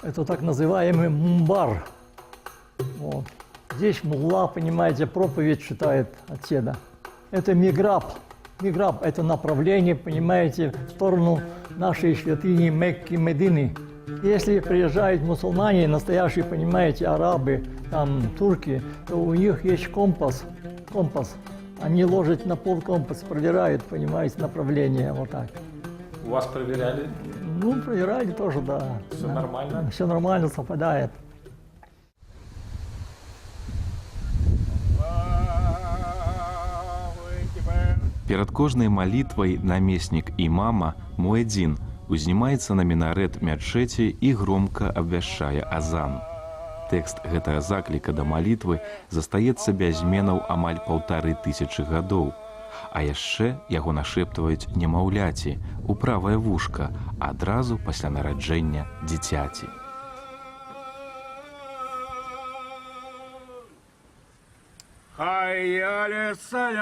Это так называемый мумбар. Вот. Здесь мулла, понимаете, проповедь читает отседа. Это миграб. Миграб – это направление, понимаете, в сторону нашей святыни Мекки, Медины. Если приезжают мусульмане, настоящие, понимаете, арабы, там, турки, то у них есть компас. Компас. Они ложат на пол компас, проверяют, понимаете, направление вот так. У вас проверяли? Ну, проверяли тоже, да. Все Да. нормально? Все нормально, совпадает. Перад кожнай малітвай намеснік імама муэдзін узнімаецца на мінарэт мячэці і громка абвяшчае азан. Тэкст гэтага закліка да малітвы застаецца без зменаў амаль 1500 гадоў. А яшчэ яго нашэптваюць немаўляці у правае вушка адразу пасля нараджэння дзіцяці. Хайя салят.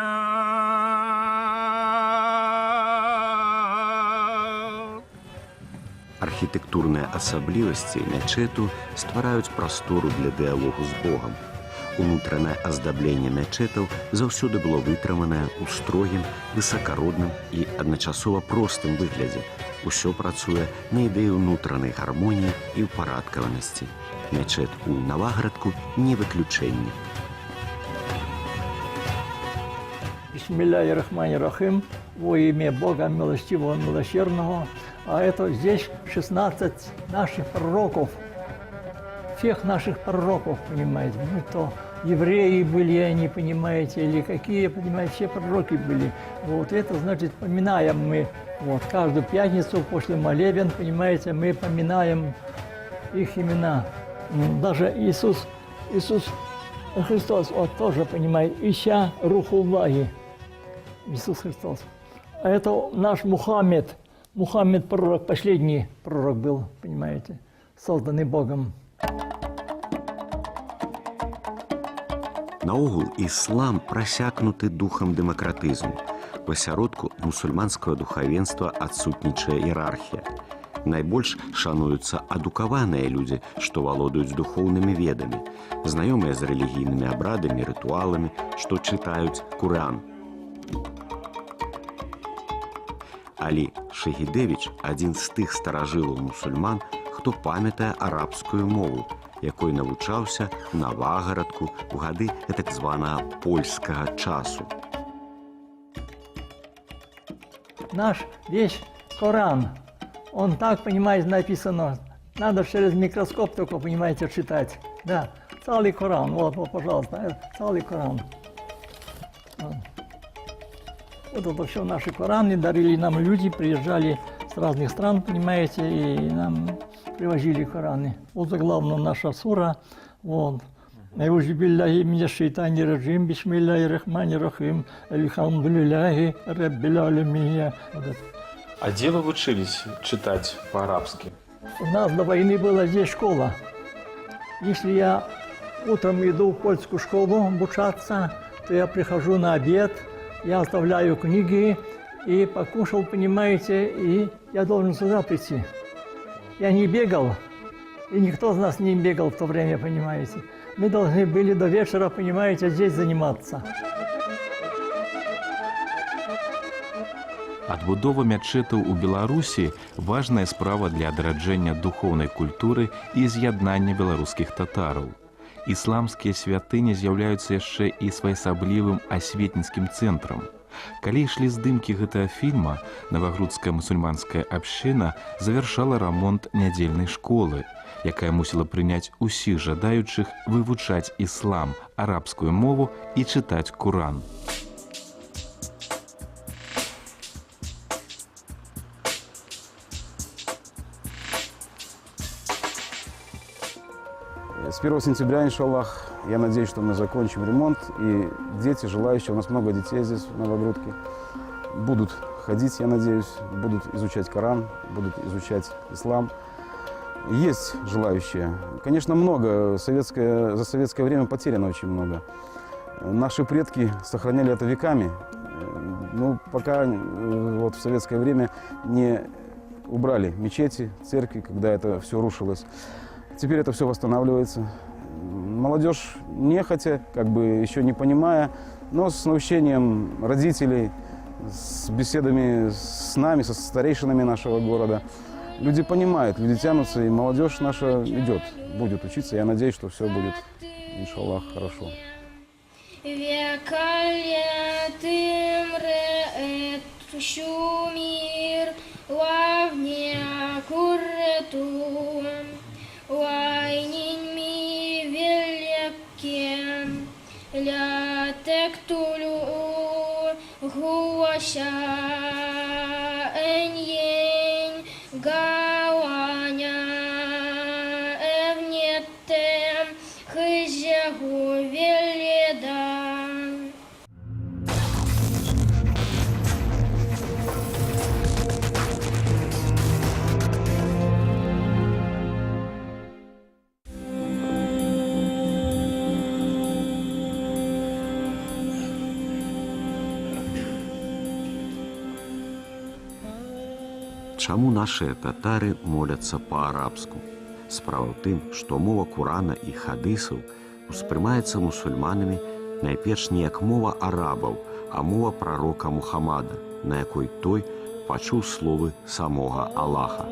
Архітэктурныя асаблівасці мячэту ствараюць прастору для дыялогу з Богам. Унутранае аздабленне мячэтаў заўсёды было вытрыманае ў строгім, высакародным і адначасова простым выглядзе. Усё працуе на ідэю ўнутранай гармоніі і ўпарадкаванасці. Мячэт у Наваградку не выключэнне. Бисмилляхи рахмани рахим, во имя Бога милостивого, милосердного. А это здесь 16 наших пророков, всех наших пророков, понимаете, будь то евреи были они, понимаете, или какие, понимаете, все пророки были. Вот это значит, поминаем мы, вот, каждую пятницу после молебен, понимаете, мы поминаем их имена. Даже Иисус Христос, вот тоже, понимаете, ища Рухуллахи, Иисус Христос. А это наш Мухаммед, Мухаммед пророк, последний пророк был, понимаете, созданный Богом. Наогул іслам прасякнуты духам дэмакратызму. У асяродку мусульманскага духавенства адсутнічае іерархія. Найбольш шануюцца адукаваныя людзі, што валодаюць духоўнымі ведамі, знаёмыя з рэлігійнымі абрадамі, рытуаламі, што чытаюць Куран. Алі Шагідэвіч адзін з тых старажылаў мусульман, хто памятае арабскую мову, якой навучаўся на Навагарадку ў гады гэтак званага польскага часу. Наш весь Коран, он так, понимаете, написано, надо через микроскоп только, понимаете, читать. Да, целый Коран, вот, вот, пожалуйста, целый Коран. Вот. Вот это все наши Кораны дарили нам люди, приезжали с разных стран, понимаете, и нам привозили Кораны. Вот главная наша сура, вот. Аузу биллахи минаш шайтани раджим, бисмиллахи рахмани рахим, альхамдулиллахи раббил аламин. Вот это. А где вы учились читать по-арабски? У нас до войны была здесь школа. Если я утром иду в польскую школу обучаться, то я прихожу на обед, я оставляю книги и покушал, понимаете, и я должен сюда прийти. Я не бегал, и никто из нас не бегал в то время, понимаете. Мы должны были до вечера, понимаете, здесь заниматься. Адбудова мячэтаў у Беларусі важная справа для адраджэння духоўнай культуры і з'яднання беларускіх татараў. Ісламскія святыні з'яўляюцца яшчэ і своеасаблівым асветніцкім цэнтрам. Калі ішлі здымкі гэтага фільма, навагрудская мусульманская абшчына завяршала рамонт нядзельнай школы, якая мусіла прыняць усіх жадаючых вывучаць іслам, арабскую мову і чытаць Куран. С 1 сентября, иншаллах, я надеюсь, что мы закончим ремонт, и дети, желающие, у нас много детей здесь в Новогрудке, будут ходить, я надеюсь, будут изучать Коран, будут изучать ислам. Есть желающие. Конечно, много. За советское время потеряно очень много. Наши предки сохраняли это веками. Ну, пока вот в советское время не убрали мечети, церкви, когда это все рушилось. Теперь это все восстанавливается. Молодежь нехотя, как бы еще не понимая, но с научением родителей, с беседами с нами, со старейшинами нашего города, люди понимают, люди тянутся, и молодежь наша идет, будет учиться. Я надеюсь, что все будет, иншаллах, хорошо. Чаму нашыя татары моляцца па-арабску? Справа ў тым, што мова Курана і хадысаў успрымаецца мусульманамі найперш не як мова арабаў, а мова прарока Мухаммада, на якой той пачуў словы самога Аллаха.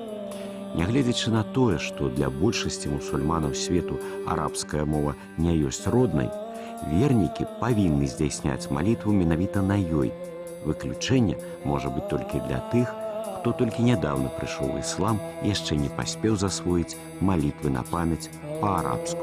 Нягледзячы на тое, што для большасці мусульманаў свету арабская мова не ёсць роднай, вернікі павінны здзяйсняць малітву менавіта на ёй. Выключэнне можа быць толькі для тых, хто толькі нядаўна прыйшоў у іслам і яшчэ не паспеў засвоіць малітвы на памяць па-арабску.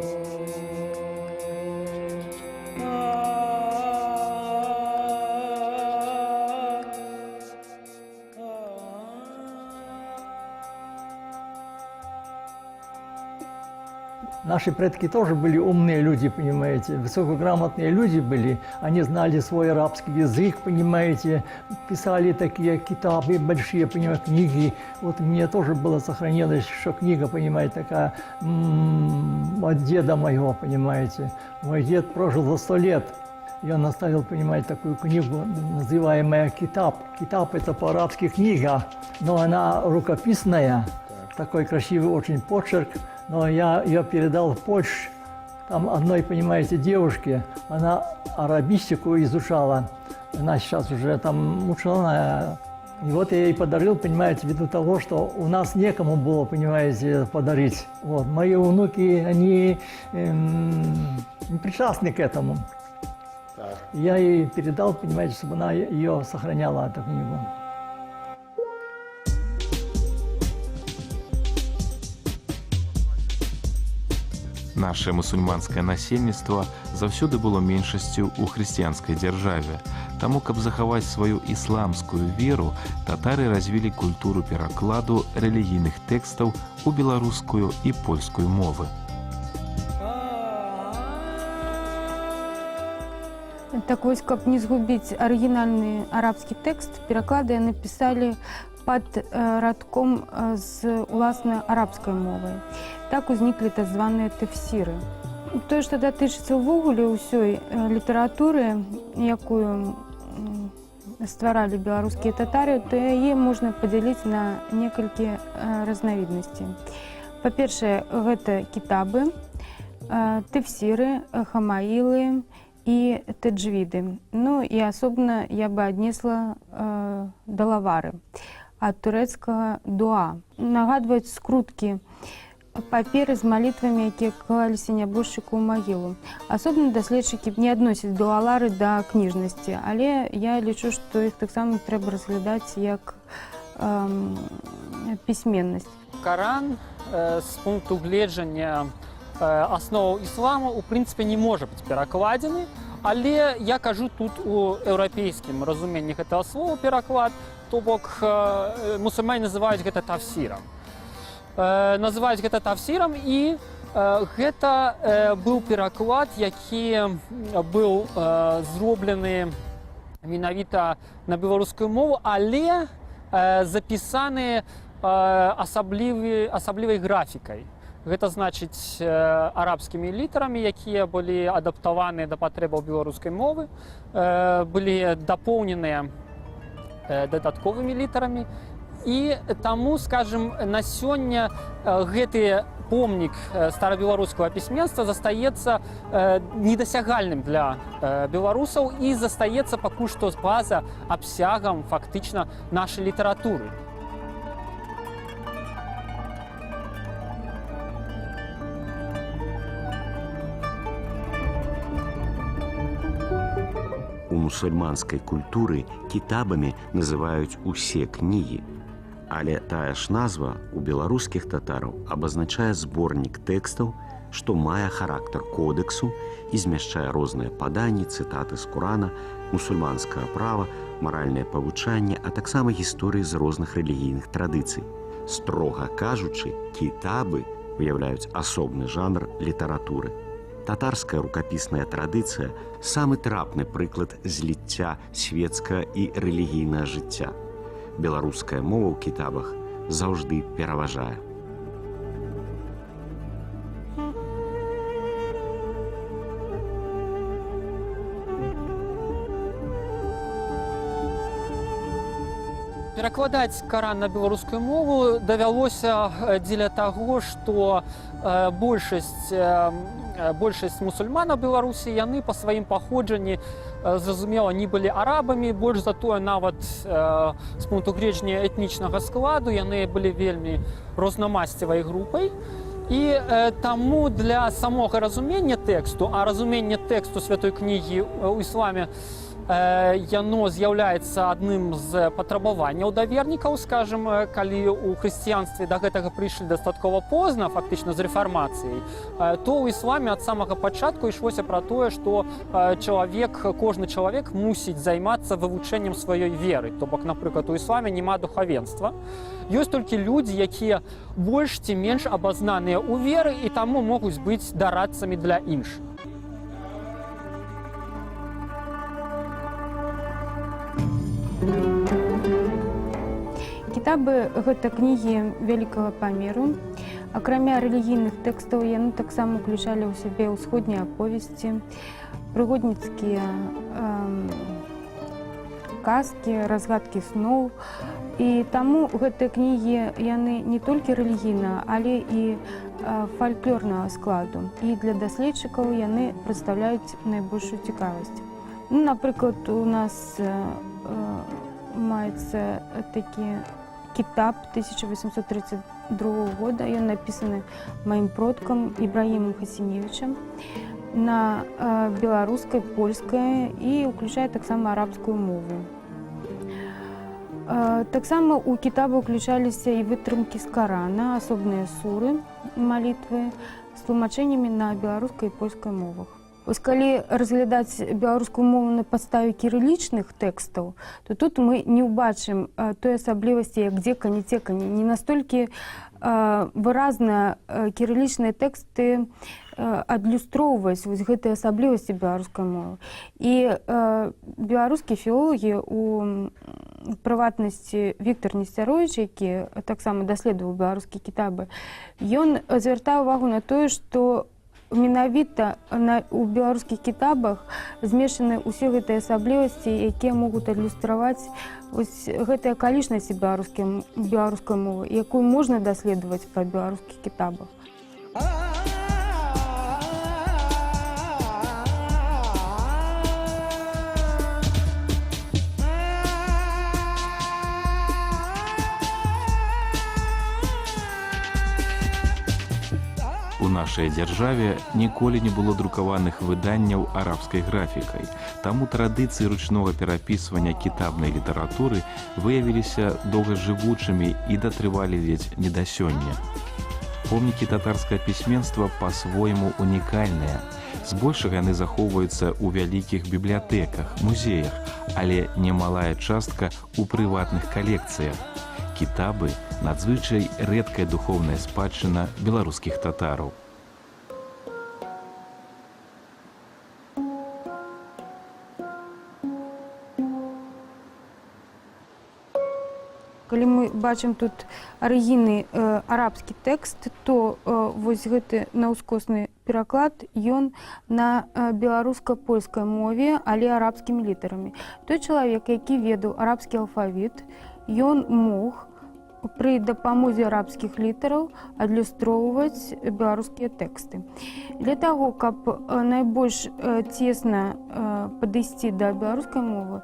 Наши предки тоже были умные люди, понимаете, высокограмотные люди были. Они знали свой арабский язык, понимаете, писали такие китабы большие, понимаете, книги. Вот мне тоже было сохранилась еще книга, понимаете, такая от деда моего, понимаете. Мой дед прожил за 100 лет. И он оставил, понимаете, такую книгу, называемая «Китаб». «Китаб» – это по-арабски книга, но она рукописная, такой красивый очень почерк. Но я ее передал в Польшу, там одной, понимаете, девушке, она арабистику изучала, она сейчас уже там ученая. И вот я ей подарил, понимаете, ввиду того, что у нас некому было, понимаете, подарить. Вот. Мои внуки, они не причастны к этому. Я ей передал, понимаете, чтобы она ее сохраняла, эту книгу. Наше мусульманскае насельніцтва заўсёды было меншасцю ў хрысціянскай дзяржаве. Таму, каб захаваць сваю ісламскую веру, татары развілі культуру перакладу рэлігійных тэкстаў у беларускую і польскую мовы. Так вось, каб не згубіць арыгінальны арабскі тэкст, пераклады яны пісалі пад радком з уласна арабскай мовай. Так узніклі так званыя тэфсіры. Тое, што датычыцца ўвогуле ўсёй літаратуры, якую стваралі беларускія татары, то яе можна падзяліць на некалькі разнавіднасцей. Па-першае, гэта кітабы, тэфсіры, хамаілы і тэджвіды. Ну і асобна я бы аднесла далавары ад турэцкага дуа. Нагадваюць скруткі паперы з малітвамі, якія клаліся нябожчыку ў магілу. Асобна даследчыкі не адносяць дуалары да кніжнасці, але я лічу, што іх таксама трэба разглядаць як пісьменнасць. Каран з пункту гледжання асноў ісламу у прынцыпе не можа быць перакладзены, але я кажу тут у еўрапейскім разуменні гэтага слова пераклад, то бок мусульмане называюць гэта тафсірам. Называюць гэта тафсірам, і гэта быў пераклад, які быў зроблены менавіта на беларускую мову, але запісаны асаблівай графікай. Гэта значыць арабскімі літарамі, якія былі адаптаваны да патрэбаў беларускай мовы, былі дапоўненыя дадатковымі літарамі. І таму, скажем, на сёння гэтыя Помнік старабеларускага пісьменства застаецца недасягальным для беларусаў і застаецца пакуль што па-за абсягам фактычна нашай літаратуры. У мусульманскай культуры кітабамі называюць усе кнігі. Але тая ж назва у беларускіх татараў абазначае зборнік тэкстаў, што мае характар кодэксу і змяшчае розныя паданні, цытаты з Курана, мусульманскага права, маральнае павучанне, а таксама гісторыі з розных рэлігійных традыцый. Строга кажучы, кітабы уяўляюць асобны жанр літаратуры. Татарская рукапісная традыцыя — самы трапны прыклад зліцця светскага і рэлігійнага жыцця. Беларуская мова ў кітабах заўжды пераважае. Перакладаць Каран на беларускую мову давялося дзеля таго, што большасць мусульманаў Беларусі, яны па сваім паходжанні, зразумела, не былі арабамі, больш за тое, нават з пункту гледжання этнічнага складу яны былі вельмі рознамасцевай групай. І таму для самога разумення тэксту, а разуменне тэксту святой кнігі ў ісламе, яно з'яўляецца адным з патрабаванняў давернікаў, скажем, калі ў хрысціянстве да гэтага прыйшлі дастаткова позна, фактычна з рэфармацыяй, то ў ісламе ад самага пачатку ішлося пра тое, што кожны чалавек мусіць займацца вывучэннем сваёй веры. То бок, напрыклад, у ісламе няма духавенства. Ёсць толькі людзі, якія больш ці менш абазнаныя ў веры і таму могуць быць дарадцамі для іншых. Кітабы — гэта кнігі вялікага памеру. Акрамя рэлігійных тэкстаў, яны таксама ўключалі ў сябе ўсходнія аповесці, прыгодніцкія казкі, разгадкі сноў. І таму гэтыя кнігі, яны не толькі рэлігійнага, але і фальклорнага складу. І для даследчыкаў яны прадстаўляюць найбольшую цікавасць. Ну, напрыклад, у нас маецца такі кітаб 1832 года. Ён напісаны маім продкам Ібрагімам Хасіневічам на беларускай, польскай і ўключае таксама арабскую мову. Таксама ў кітабы ўключаліся і вытрымкі з Карана, асобныя суры, малітвы з тлумачэннямі на беларускай і польскай мовах. Вось калі разглядаць беларускую мову на падставе кірылічных тэкстаў, то тут мы не ўбачым той асаблівасці, як дзеканне, цеканне. Не настолькі выразна кірылічныя тэксты адлюстроўваюць вось гэтыя асаблівасці беларускай мовы. І беларускія філолагі, у прыватнасці Віктор Несцяровіч, які таксама даследаваў беларускія кітабы, ён звяртаў увагу на тое, што менавіта у беларускіх кітабах змешаны ўсе гэтыя асаблівасці, якія могуць адлюстраваць вось гэтыя акалічнасці беларускай мовы, якую можна даследаваць па беларускіх кітабах. У нашай дзяржаве ніколі не было друкаваных выданняў арабскай графікай, таму традыцыі ручнога перапісвання кітабнай літаратуры выявіліся доўгажывучымі і датрывалі ледзь не да сёння. Помнікі татарскага пісьменства па-свойму унікальныя. Збольшага яны захоўваюцца ў вялікіх бібліятэках, музеях, але немалая частка ў прыватных калекцыях. Кітабы — надзвычай рэдкая духоўная спадчына беларускіх татараў. Калі мы бачым тут арыгінны арабскі тэкст, то вось гэты наўскосны пераклад, ён на беларуска-польскай мове, але арабскімі літарамі. Той чалавек, які ведаў арабскі алфавіт, ён мог Пры дапамозе арабскіх літараў адлюстроўваць беларускія тэксты. Для таго, каб найбольш цесна падысці да беларускай мовы,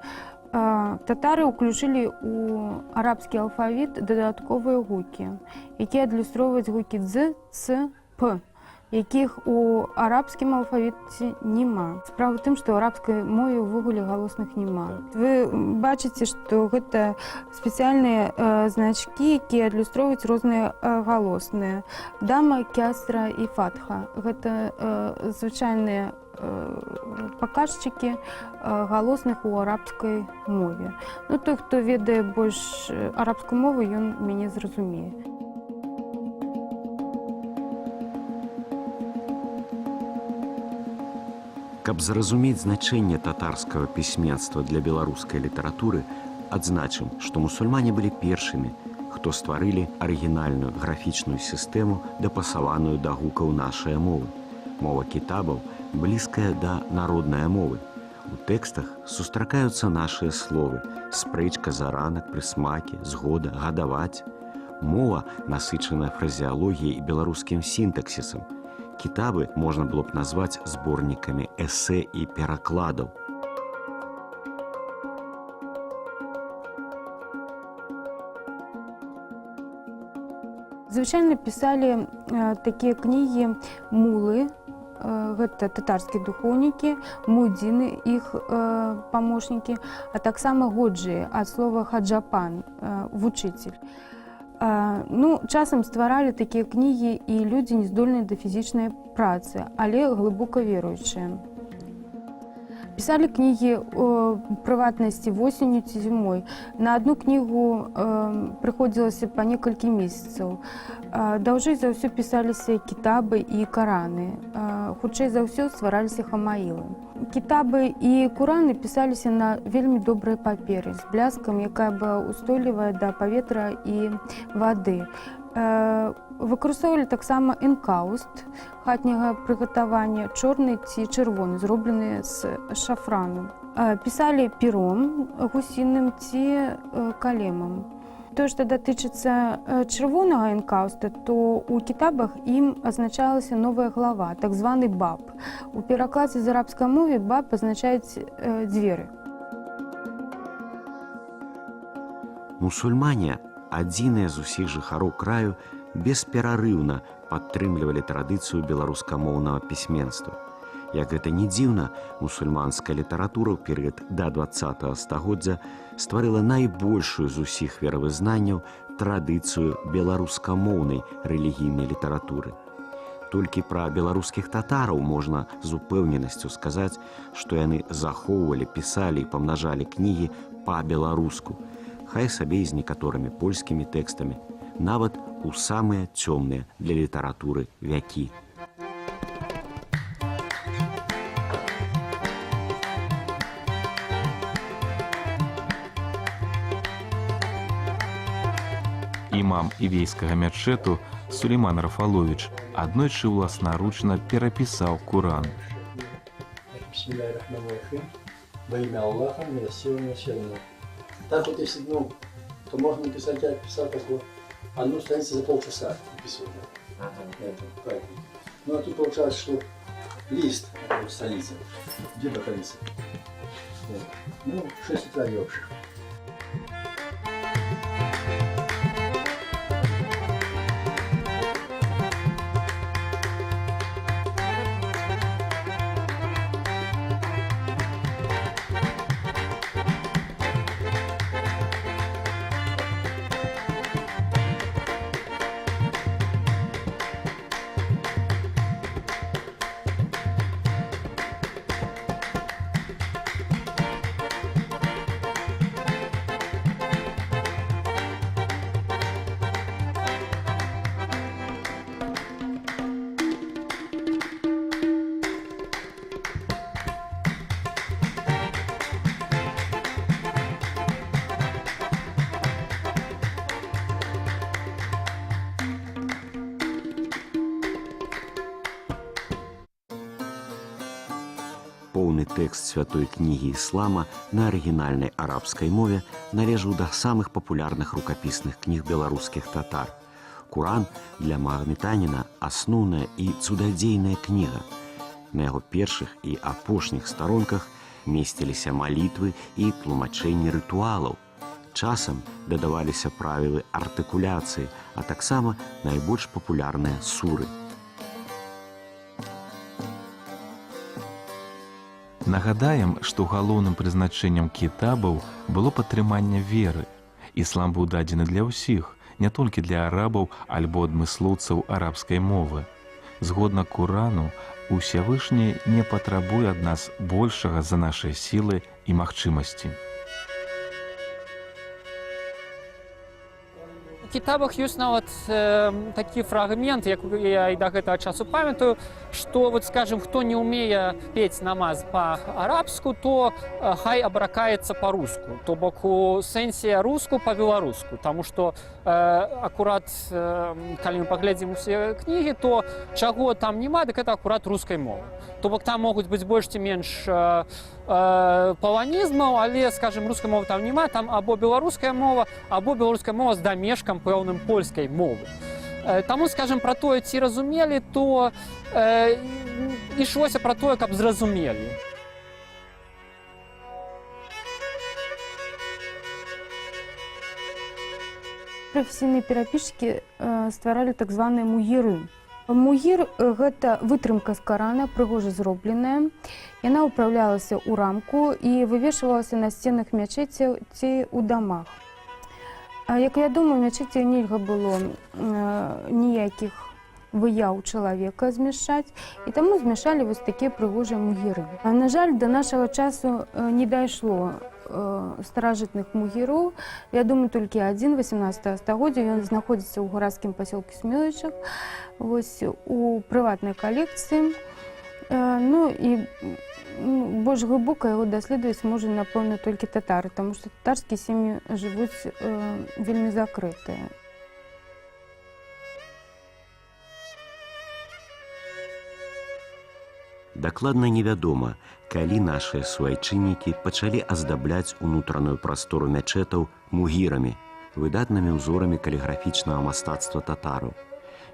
татары ўключылі ў арабскі алфавіт дадатковыя гукі, якія адлюстроўваюць гукі дз, ц, п, якіх у арабскім алфавіце няма. Справа ў тым, што ў арабскай мове ўвогуле галосных няма. Вы бачыце, што гэта спецыяльныя значкі, якія адлюстроўваюць розныя галосныя. Дама, кясра і фатха. Гэта звычайныя паказчыкі галосных у арабскай мове. Ну, той, хто ведае больш арабскую мову, ён мяне зразумее. Каб зразумець значэнне татарскага пісьменства для беларускай літаратуры, адзначым, што мусульмане былі першымі, хто стварылі арыгінальную графічную сістэму, дапасаваную да гукаў нашай мовы. Мова кітабаў блізкая да народнай мовы. У тэкстах сустракаюцца нашыя словы: спрэчка, заранак, прысмакі, згода, гадаваць. Мова насычаная фразеалогіяй і беларускім сінтаксісам. Кітабы можна было б назваць зборнікамі эсэ і перакладаў. Звычайна пісалі такія кнігі мулы, гэта татарскія духоўнікі, мудзіны, іх памочнікі, а таксама годжыі, ад слова хаджапан, вучыцель. Ну, часам стваралі такія кнігі і людзі, не здольныя да фізічнай працы, але глыбока веруючыя. Пісалі кнігі, прыватнасці, восенню ці зімой. На адну кнігу прыходзілася па некалькі месяцаў. Даўжэй за ўсё пісаліся кітабы і караны. Хутчэй за ўсё ствараліся хамаілы. Кітабы і кураны пісаліся на вельмі добрай паперы з бляскам, якая была устойлівая да паветра і вады. Выкарыстоўвалі таксама энкауст хатняга прыгатавання, чорны ці чырвоны, зроблены з шафрану. Пісалі пером гусіным ці калемам. Тое, што датычыцца чырвонага энкауста, то ў кітабах ім азначалася новая глава, так званы баб. У перакладзе з арабскай мовы баб азначаюць дзверы. Мусульмане, адзіныя з усіх жыхароў краю, бесперарыўна падтрымлівалі традыцыю беларускамоўнага пісьменства. Як гэта не дзіўна, мусульманская літаратура ў перыяд да 20 стагоддзя стварыла найбольшую з усіх веравызнанняў традыцыю беларускамоўнай рэлігійнай літаратуры. Толькі пра беларускіх татараў можна з упэўненасцю сказаць, што яны захоўвалі, пісалі і памнажалі кнігі па-беларуску, хай сабе і з некаторымі польскімі тэкстамі, нават у самыя цёмныя для літаратуры вякі. Імам івейскага мячэту Сулейман Рафалович аднойчы ўласнаручна перапісаў Куран. Бисмиллахир-рахманир-рахим. Во имя Аллаха, милостивого, милосердного. Так вот, если, ну, то можно написать, я писал такую одну страницу за полчаса написал. Это, поэтому. Ну, а тут получалось, что лист, это вот страница, где страница. Вот. Ну, 6 тетрадей общих. Поўны тэкст святой кнігі іслама на арыгінальнай арабскай мове належаў да самых папулярных рукапісных кніг беларускіх татар. Куран для магамітаніна асноўная і цудадзейная кніга. На яго першых і апошніх старонках месціліся малітвы і тлумачэнні рытуалаў. Часам дадаваліся правілы артыкуляцыі, а таксама найбольш папулярныя суры. Нагадаем, што галоўным прызначэннем кітабаў было падтрыманне веры. Іслам быў дадзены для ўсіх, не толькі для арабаў альбо адмыслоўцаў арабскай мовы. Згодна Курану, Усявышні не патрабуе ад нас большага за нашыя сілы і магчымасці. У кітабах ёсць нават такі фрагмент, як я і да гэтага часу памятаю, што вот, скажем, хто не ўмее пець намаз па-арабску, то хай абракаецца па-руску, то бок у сэнсе руску па-беларуску, таму што акурат калі мы паглядзім усе кнігі, то чаго там няма, дык это акурат рускай мовы. То бок там могуць быць больш ці менш паланізмаў, але, скажем, рускай мовы там няма, там або беларуская мова, або беларуская мова з дамешкам пэўным польскай мовы. Таму, скажем, пра тое, ці разумелі, то ішлося пра тое, каб зразумелі. Прафесійныя перапісчыкі стваралі так званыя мугіры. Мугір гэта вытрымка з Карана, прыгожа зробленая. Яна ўпраўлялася ў рамку і вывешвалася на сценах мячэцяў ці ў дамах. Як вядома, у мячэці нельга было ніякіх выяў чалавека змяшчаць, і таму змяшалі вось такія прыгожыя мугіры. На жаль, да нашага часу не дайшло старажытных мугіроў. Вядомы толькі адзін 18 стагоддзя, ён знаходзіцца ў гарадскім пасёлку Смілычах, вось у прыватнай калекцыі. Ну і больш глыбока яго даследаваць можа, напэўна, толькі татары, таму што татарскія сем'і жывуць вельмі закрытыя. Дакладна невядома, калі нашыя суайчыннікі пачалі аздабляць унутраную прастору мячэтаў мугірамі, выдатнымі ўзорамі каліграфічнага мастацтва татараў.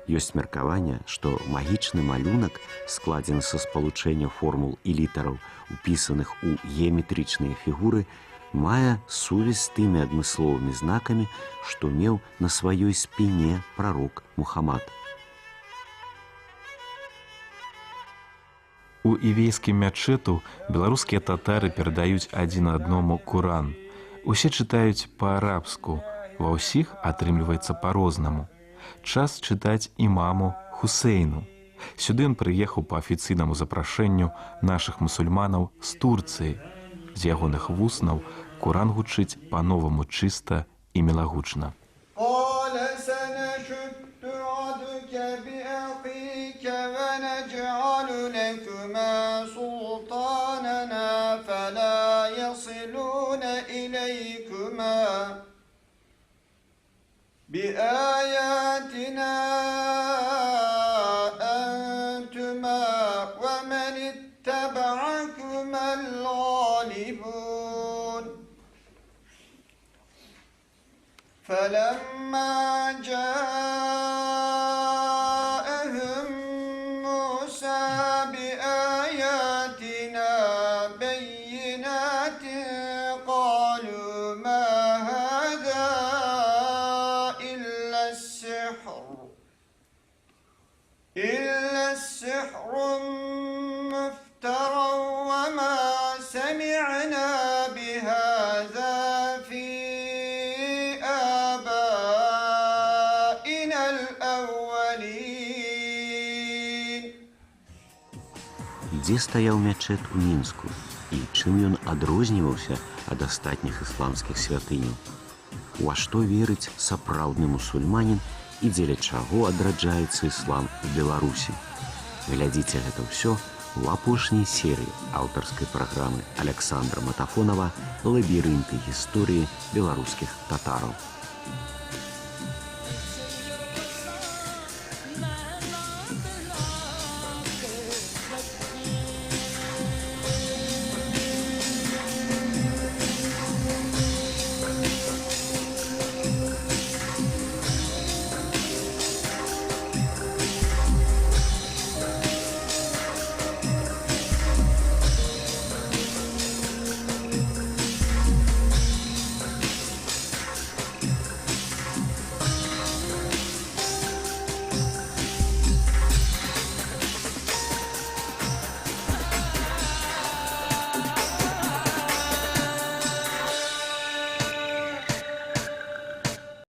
Ёсць меркаванне, што магічны малюнак, складзены са спалучэння формул і літараў, упісаных у геаметрычныя фігуры, мае сувязь з тымі адмысловымі знакамі, што меў на сваёй спіне прарок Мухаммад. У івейскім мячэту беларускія татары перадаюць адзін адному Куран. Усе чытаюць па-арабску, ва ўсіх атрымліваецца па-рознаму. Час чытаць імаму Хусейну. Сюды ён прыехаў па афіцыйнаму запрашэнню нашых мусульманаў з Турцыі. З ягоных вуснаў Куран гучыць па-новаму чыста і мілагучна. قال سنشد عضدك بأخيك ونجعل لكما سلطاننا فلا يصلون إليكما بآياتنا أنتما ومن اتبعكما الغالبون. فلما جاءهم موسى بآياتنا بينات قالوا ما هذا إلا السحر مفترى وما سمعنا بهذا في آبائنا الأولين. Дзе стаяў мячэт у Мінску і чым ён адрозніваўся ад астатніх ісламскіх святыняў? Уа што верыць сапраўдны мусульманін і дзеля чаго адраджаецца іслам у Беларусі? Глядзіце гэта ўсё ў апошняй серыі аўтарскай праграмы Аляксандра Матафонава «Лабірынты гісторыі беларускіх татараў».